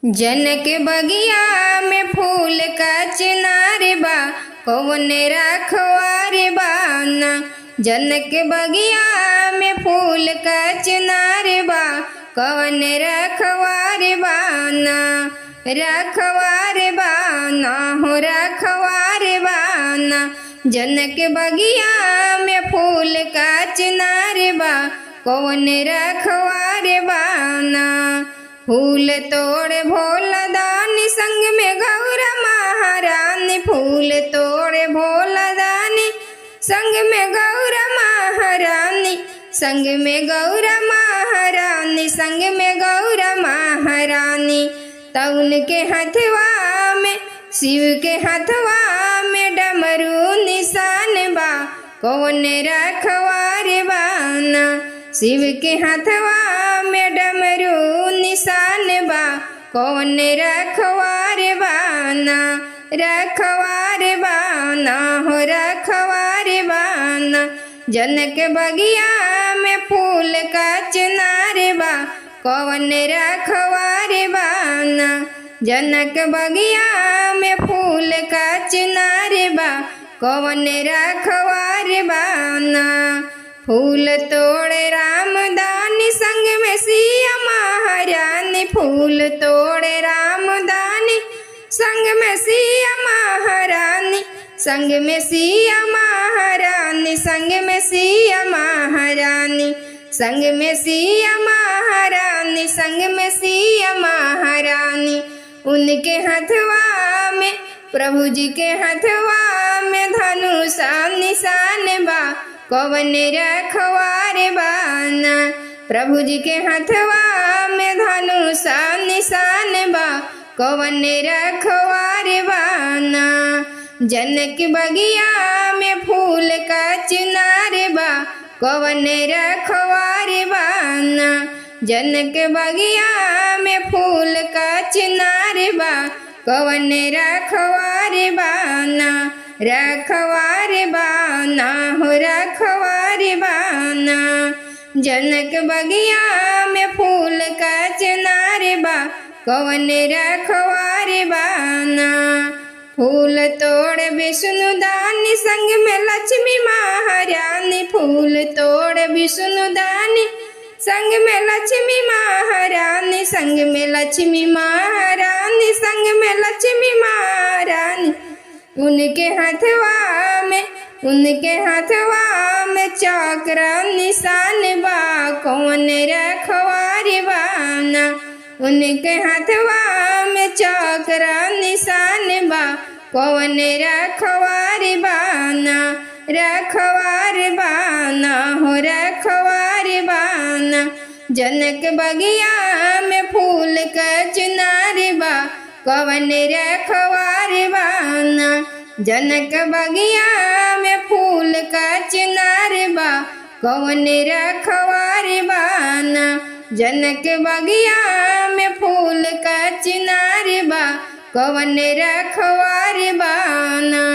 जनक बगिया में फूल का चिनार बा, कौन रखवार बाना। जनक बगिया में फूल का चिनार बा, कौन रखवार बाना। रखवार बाना हो रखवार बाना। जनक बगिया में फूल का चिनार बा, कौन रखवार बाना। फूल तोड़े भोला दानी संग में गौरा महारानी। फूल तोड़े भोला दानी संग में गौरा महारानी। संग में गौरा महारानी संग में गौरा महारानी। तउन के हथवा में शिव के हथवा में डमरू निशान बा, कौन रखवार बाना। शिव के हथवा में डमरू निशान बा, कौन रखवार बाना। रखवार बाना हो रखवार बाना। जनक बगिया में फूल का चिनार बा, कौन रखवार बाना। जनक बगिया में फूल का चिनार बा, कौन रखवार बाना। फूल तोड़े रामदानी संग में सिया महारानी। फूल तोड़े रामदानी संग में सिया महारानी। संग में सिया महारानी संग में सिया महारानी। संग में सिया महारानी संग में सिया महारानी। उनके हथवा में प्रभु जी के हथवा में धनुष निशान बा, कौन रखवार बाना। प्रभु जी के हथवा में धनुष निशान बा, कौन रखवार बाना। जनक बगिया में फूल का चिनार बा, कौन रखवार बाना। जनक बगिया में फूल का चिनार बा, कौन रखवार बाना। रखवार बाना हो रखवार बाना। जनक बगिया में फूल का चिनार बा, कौन रखवार बाना। फूल तोड़ विष्णु दानी संग में लक्ष्मी महारानी। फूल तोड़ विष्णु दानी संग में लक्ष्मी महारानी। संग में लक्ष्मी महारानी संग में लक्ष्मी महारानी। उनके हथवा में उनके हथवा में चक्र निशान बा, कौन रखवार बाना। उनके हथवा में चक्र निशान बा, कौन रखवार बाना। रखवार बाना हो रखवार बाना। जनक बगिया में फूल का चिनार बा, कौन रखवार बाना। जनक बगिया में फूल का चिनार बा, कौन रखवार बाना। जनक बगिया में फूल का चिनार बा, कौन रखवार बाना।